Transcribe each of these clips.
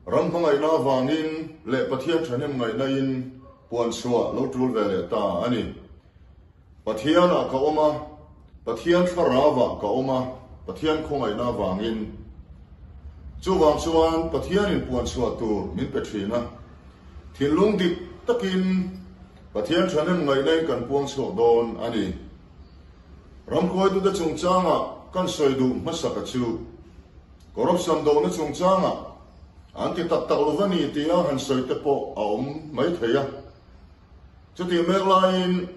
Ram hmangaihna avangin leh Pathian thahnem ngaihna in puan chhuah lo tul ve leh ta a ni. Pathian ah ka awm a, Pathian thlarau ah ka awm a, Pathian khawngaihna avangin. Chuvang chuan Pathian in puan chhuah tur min pe thin a, thinlung dik takin Pathian thahnem ngaihna in kan puang chhuak dawn a ni. Ramhruaitute chungchangah kan sawi duh hmasaka chu corruption dohna chungchangah an ti tak tak lo va ni tia han sawi te pawh a awm mai thei a. Chutih mek laiin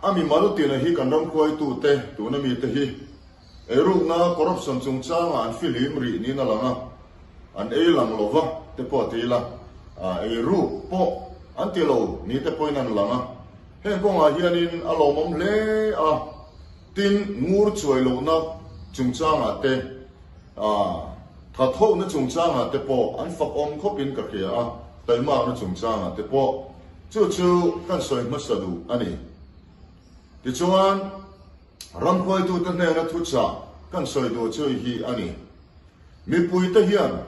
a mimal tina hi kan ramhruaitute tuna mite hi eirukna corruption chungchangah an fihlim rih niin a lang a, an ei lang lo va te pawh a ti ila, eiruk pawh an ti lo ni te pawhin an lang a. Heng kawngah hianin a lawmawm hle a, tin ngur chuai lohna chungchangah te, thathohna chungchangah te pawh an fakawm khawpin ka hria a, taimakna chungchangah te pawh chu chu kan sawi hmasa duh a ni. Tichuan, ramhruaitute hnena thuchah kan sawi duh chu hi a ni. Mipuite hian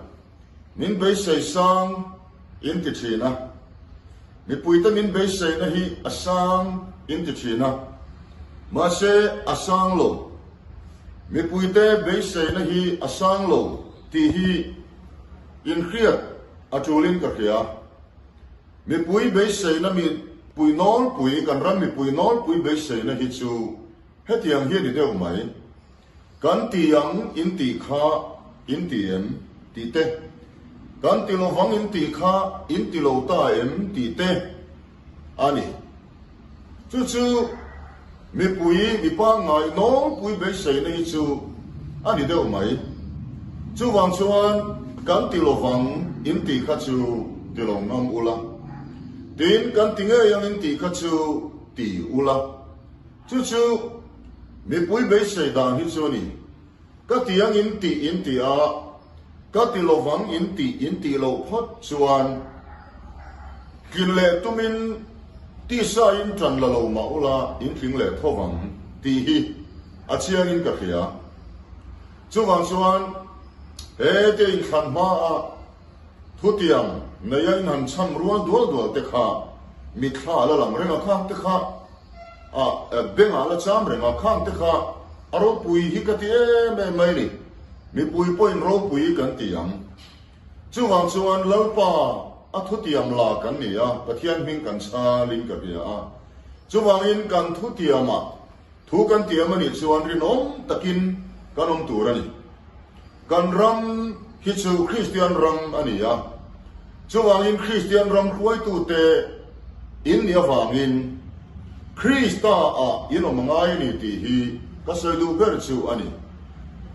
min beisei sang in ti thin a, mipuite min beiseina hi a sang in ti thin a, mahse a sang lo. Mipuite beiseina hi a sang lo tih hi inhriat a tulin ka hria. Mipui beiseina mipui nawlpui, kan ram mipui nawlpui beiseina hi chu hetiang hi a ni deuh mai. Kan ti ang in tih kha in ti em? tih te, Kan ti lovang in tih kha in ti lo ta em? tih te a ni. Chu chu mipui mi pangngai nawlpui beiseina hi chu a ni deuh mai. Chuvang chuan kan ti lovang in tih kha chu ti lo ngam ula, tin kan ti ngei ang in tih kha chu ti ula. Chu chu mipui beisei dan hi chu a ni. Ka ti ang in tih in ti a, ka ti lovang in tih in tih loh phawt chuan tlin leh tumin tisa in ṭan la lo mah ula in tling leh tho vang tih hi a chiangin ka hria. Chuvang chuan he te inthlan hmaah Thutiang neia in han chham rual dual dual te kha mitthla a la lang reng a, khang te kha a bengah a la cham reng a, khang te kha a ropui hi ka ti em em mai ni, mipui pawhin ropui kan ti ang. Chuvang chuan Lalpa a thutiam la kan ni a, Pathian hming kan chhalin ka hria a, chuvangin kan thutiamah Thu kan tiam a nih chuan rinawm takin kan awm tur a ni. Kan ram hi chu Kristian ram a ni a, chuvangin Kristian ram hruaitute in nih avangin Krista ah in awm a ngai a ni tih hi ka sawi duh ber chu a ni.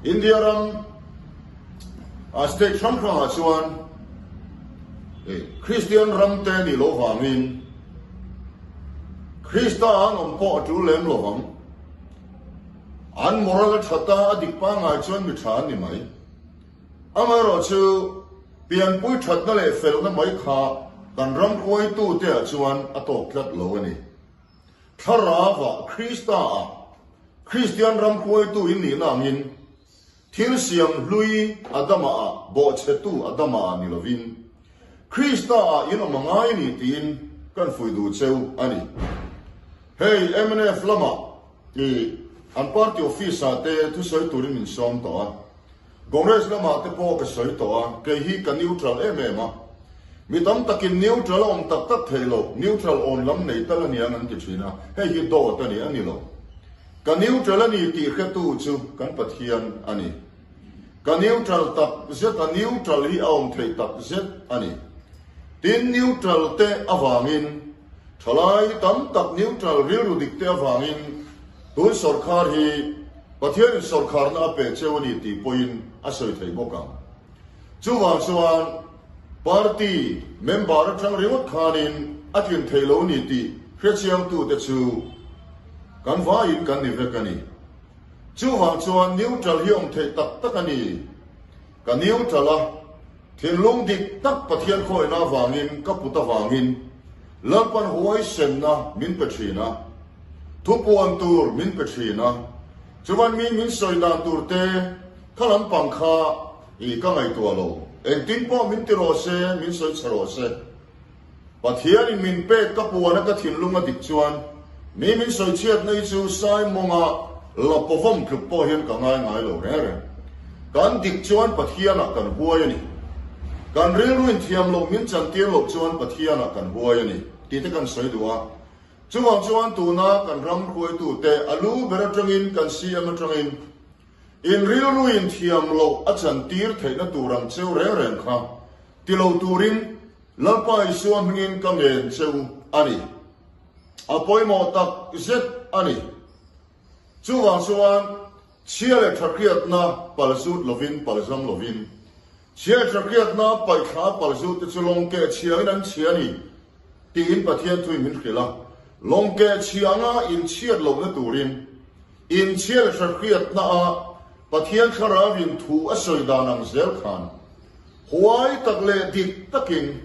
India ram a state hrang hrangah chuan Kristian ram te nih loh vangin, Krista an awm pawh a tul lem lo vang. An moral a that a, a dik pangngai chuan mi tha an ni mai. Amaherawh chu pianpui thatna leh felna mai kha kan ram hruaitute ah chuan a tawk tlat lo a ni. Thlarauah Krista ah Kristian ram hruaitu in nihna angin Thil siam hlui Adama ah bawhchhetu Adama ah ni lovin, Krista ah in awm a ngai a ni tiin kan fuih duh cheu a ni. Hei mnf lamah i an party office ah te thusawi turin min sawm tawh a, Congress lamah te pawh ka sawi tawh a, kei hi ka neutral em em a. Mi tam takin neutral a awm tak tak theih loh, neutral awn lam nei tal a niang an ti thin a, hei hi dawt a ni, a ni lo. Ka neutral a ni tih hretu chu kan Pathian a ni. Ka neutral tak zet a, neutral hi a awm theih tak zet a ni. Tin, neutral te avangin, thalai tam tak neutral rilru dik te avangin tun sawrkhar hi Pathianin sawrkharna a pe cheu a ni tih pawhin a sawi theih bawk ang. Chuvang chuan party member atang ringawt khanin a tlin theih lo ni tih hrechiangtute chu kan vaiin kan ni vek a ni. Chuvang chuan neutral hi awm theih tak tak a ni. Ka neutral a, thinlung dik tak Pathian khawihna avangin ka put avangin Lalpan huaisenna min pe thin a, thupuan tur min pe thin a, chuvan mi min sawi dan tur te, Kha lampang kha i ka ngaihtuah lo. Engtin pawh min ti rawh se, min sawi chhe rawh se. Pathianin min pek ka puana ka thinlung a dik chuan mi min sawi chhiatna hi chu Saimawnga la pawvawm tluk pawh hian ka ngai ngai lo reng reng. Kan dik chuan Pathianah kan huai a ni. Kan rilruin thiam loh min chantir loh chuan Pathianah kan huai a ni tih te kan sawi duh a. Chuvang chuan tuna kan ram hruaitute a lu ber atangin kan CM atangin in rilruin thiam loh a chantir theihna tur ang cheu reng reng kha ti lo turin Lalpa Isua hmingin ka ngen che u a ni. A pawimawh tak zet a ni. Chuvang chuan chhia leh thahriatna palzut lovin palzam lovin, chhia leh thahriatna paihthla palzut te chu lawng keh chhiangin an chhia a ni tiin Pathian thuin min hrilh a. Lawng keh chhia anga inchhiat lohna turin inchhia leh thahriatna ah Pathian thlarauin thu a sawi dan ang zel khan Huai tak leh dik takin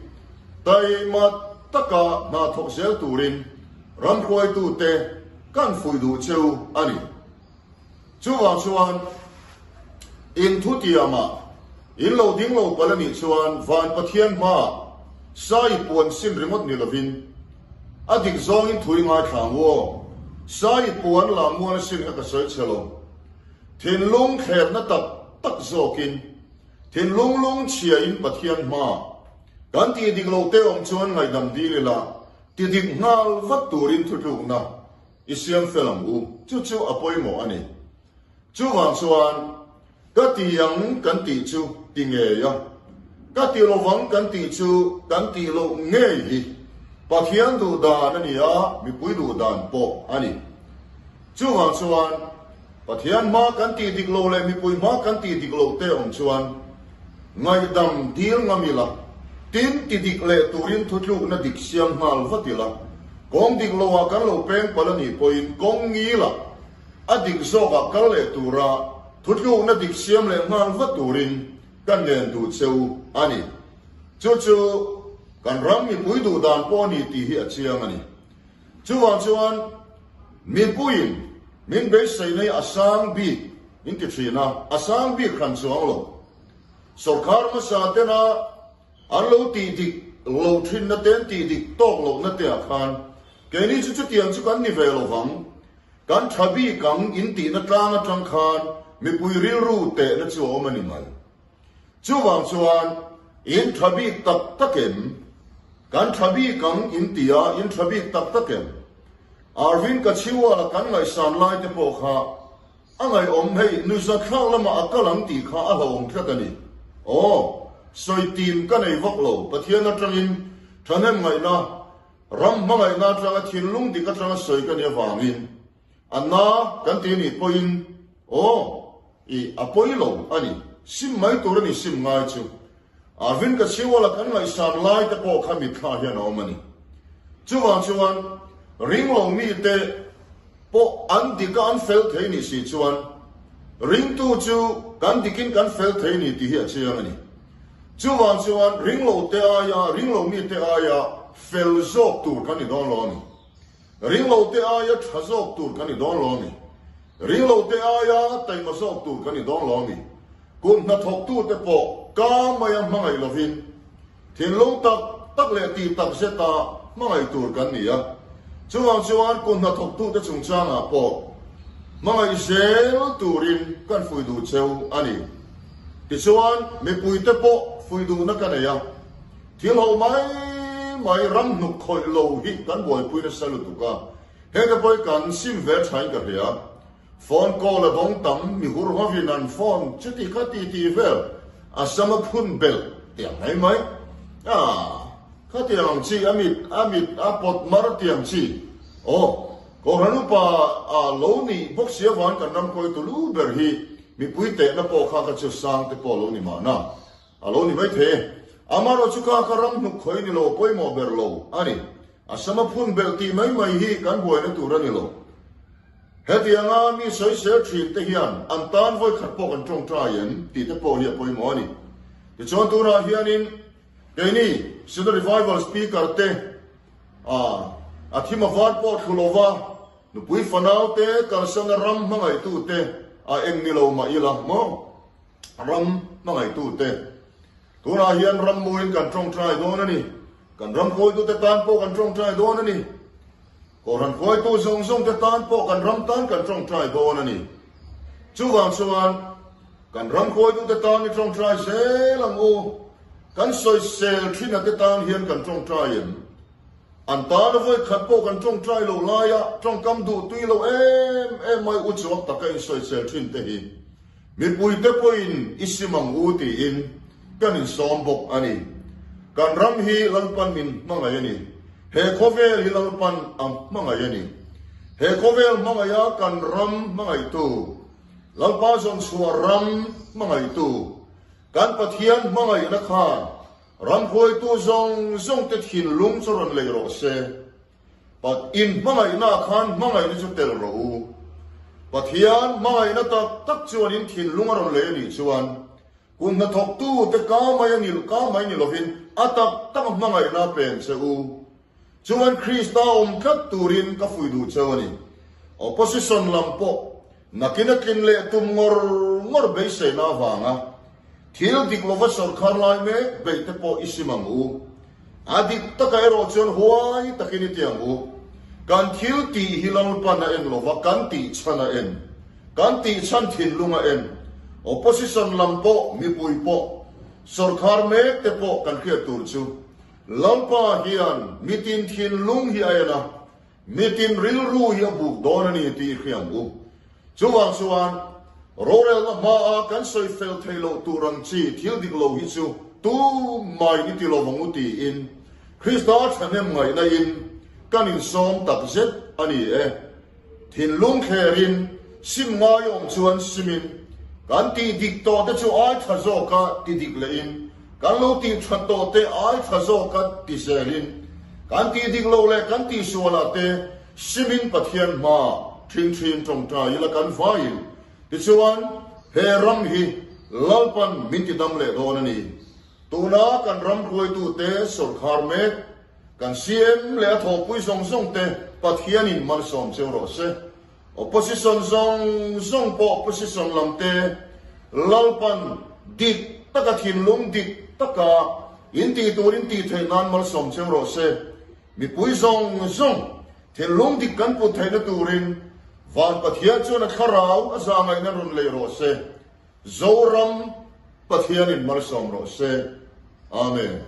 taima taka hna thawk zel turin ram hruaitute kan fuih duh cheu a ni. Chuvang chuan in thutiamah in lo ding lo palh a nih chuan Van Pathian hmaah sai puan sin ringawt ni lovin a dik zawngin thu i ngaithla ang u aw. Sai puan lah mual a sin kha ka sawi chhe lo. Thinlung thlerna tak tak zawkin Thinlung lung chhia in Pathian hma kan tih dik lo te awm chuan ngaihdam dil ila ti dik nghal vat turin thutlukna i siam fel ang u. Chu chu a pawimawh a ni. Chuvang chuan ka ti ang kan tih chu ti ngei a, ka ti lovang kan tih chu kan tih loh ngei hi Pathian duh dan a ni a, mipui duh dan pawh a ni. Chuvang chuan Pathian hma kan tih dik lo leh mipui hma kan tih dik loh te awm chuan ngaihdam dil ngam ila, tin ti dik leh turin thutlukna dik siam nghal vat ila, kawng dik loah kan lo peng palh a nih pawhin kawng ngilah a dik zawkah kal leh tura thutlukna dik siam leh nghal vat turin kan ngen duh che u a ni. Chu chu kan ram mipui duh dan pawh a ni tih hi a chiang a ni. Chuvang chuan mipuiin min beisei nei a sang bik min ti thin a, a sang bik hran chuang lo. Sorkar hmasa tena an lo tih dik lo thinna te an tih dik tawk lohna te ah khan keini chu chutiang chu kan ni ve lo vang. Kan tha bik ang in tihna tlang atang khan mipui rilru tehna chu a awm a ni mai. Chuvang chuan in tha bik tak tak em? Kan tha bik ang in ti a, in tha bik tak tak em? Arvind Kajriwal-a kan ngaihsan lai te pawh kha a ngaihawm hei nuihzat thlak lamah a kal ang tih kha a hlauhawm tlat a ni. Aw, sawi tim ka nei vak lo, Pathian atangin thahnem ngaihna, ram hmangaihna atanga thinlung dik atanga sawi ka nih avangin A na kan ti anih pawhin aw i a pawi lo a ni, sim mai tur a ni sim ngai chu. Arvind Kajriwal-a kan ngaihsan lai te pawh kha mitthla hian a awm a ni. Chuvang chuan ringlo mite pawh an dik a an fel thei nih si chuan ringtu chu kan dikin kan fel thei ni tih hi a chiang a ni. Chuvang chuan ringlo te aia ringlo mite aia fel zawk tur kan ni dawn lo a ni. Ringlote aia tha zawk tur kan ni dawn lo a mi? Ringlote aia taima zawk tur kan ni dawn lo a mi? Kum hnathawktute pawh ka maia hmangaih lovin thinlung tak tak leh tih tak zeta hmangaih tur kan ni a. Chuvang chuan kum hnathawktute chungchangah pawh hmangaih zel turin kan fuih duh cheu a ni. Tichuan, mipuite pawh fuih duhna ka nei a. Thil ho mai mai ram hnuk khawih lo hi kan buaipui nasa lutuk a, hengte pawh hi kan sim ve thain ka hria. Phone call a dawng tam, mi hur hovin an phone chuti kha ti ti vel, a sam a phun belh tiang mai mai. Ah, khatiang ang chi a mit a mit a pawt mar tiang chi. Aw, Kohhran upa a lo nih bawk si avangin kan ram kawi tulu ber hi mipui tehna pawh kha kha chu sang te pawh a lo ni mahna. A lo ni mai thei e. Amaherawh chu kha ka ram hnuk khawi ni lo, pawimawh ber lo a ni. A sama phun belh tih mai mai hi kan buaina tur a ni lo. Hetianga mi sawisel thin te hian an tan vawikhat pawh kan tawngtai em tih te pawh hi a pawimawh a ni. Tichuan tunah hianin keini Synod Revival Speaker te a thim a var pawh thlu lova nupui fanau te kalsana ram hmangaihtute a eng ni lo mah ila maw? Ram hmangaihtute. Tunah hian rammuin kan tawngtai dawn a ni. Kan ram kawitute tan pawh kan tawngtai dawn a ni. Kohhran khawitu zawng zawng te tan pawh kan ram tan kan tawngtai dawn a ni. Chuvang chuan kan ram khawitute tan i tawngtai zel ang u. Kan sawisel thin te tan hian kan tawngtai em? An tana vawi khat pawh kan tawngtai lo laia tawngkam duh tui lo em em mai u chuak taka insawisel thin te hi Mipuite pawhin i sim ang u tiin kan insawm bawk a ni. Kan ram hi Lalpan min hmangaih a ni. He khawvel hi Lalpan a hmangaih a ni. He khawvel hmangaiha kan ram hmangaihtu, Lalpa zawnchhuah ram hmangaihtu, kan Pathian hmangaihna khan ram hruaitu zawng zawngte thinlung chu rawn lei rawh se. Pat in hmangaihna ah khan hmangaihna chu tel rawh u. Pathian hmangaihna tak tak chuan in thinlung a rawn lei a nih chuan, kun hnathawktu te ka mai a nil ka mai ni lovin a tak tak a hmangaihna a pen che u. Chuan Krista awm tlat turin ka fuih duh cheu a ni. Opposition lam pawh Nakin a tlin leh tum ngawr ngawr beiseina avanga thil dik lova sawrkhar lai mek beih te pawh i sim ang u. A dik taka erawh chuan huai takin i ti ang u. Kan thil tih hi Lalpan a en lova kan tih chhan a en. Kan tih chhan thinlung a en. Opposition lam pawh mipui pawh sawrkhar mek te pawh kan hriat tur chu Lalpa hian mitin thinlung hi a en a, Mitin rilru hi a buk dawn a ni tih i hria ang u. Chuvang chuan, rorelna hmaa kan sawi fel theih loh tur ang chi thil dik lo hi chu tumai i ti lo vang u tiin Krista thahnem ngaihna in kan insawm tak zet a ni e. Thinlung thlerin sim ngai awm chuan simin kan tih dik tawh te chu ai tha zawka ti dik lehin Kan lo tih that tawh te ai tha zawk a ti zelin kan tih dik loh leh kan tih sualah te simin Pathian hma thin thin tawngtai ila kan vaiin tichuan he ram hi Lalpan min ti dam leh dawn a ni. Tuna kan ram hruaitute sawrkhar mek kan CM leh a thawhpui zawng zawng te Pathianin malsawm cheu rawh se. Opposition zawng zawng pawh opposition lam te Lalpan dik taka thinlung dik taka in tih tur in tih theih nan malsawm cheu rawh se. Mipui zawng zawng thinlung dik kan put theihna turin Van Pathian chuan a thlarau a zahngaihna rawn lei rawh se. Zoram Pathianin malsawm rawh se. Amen.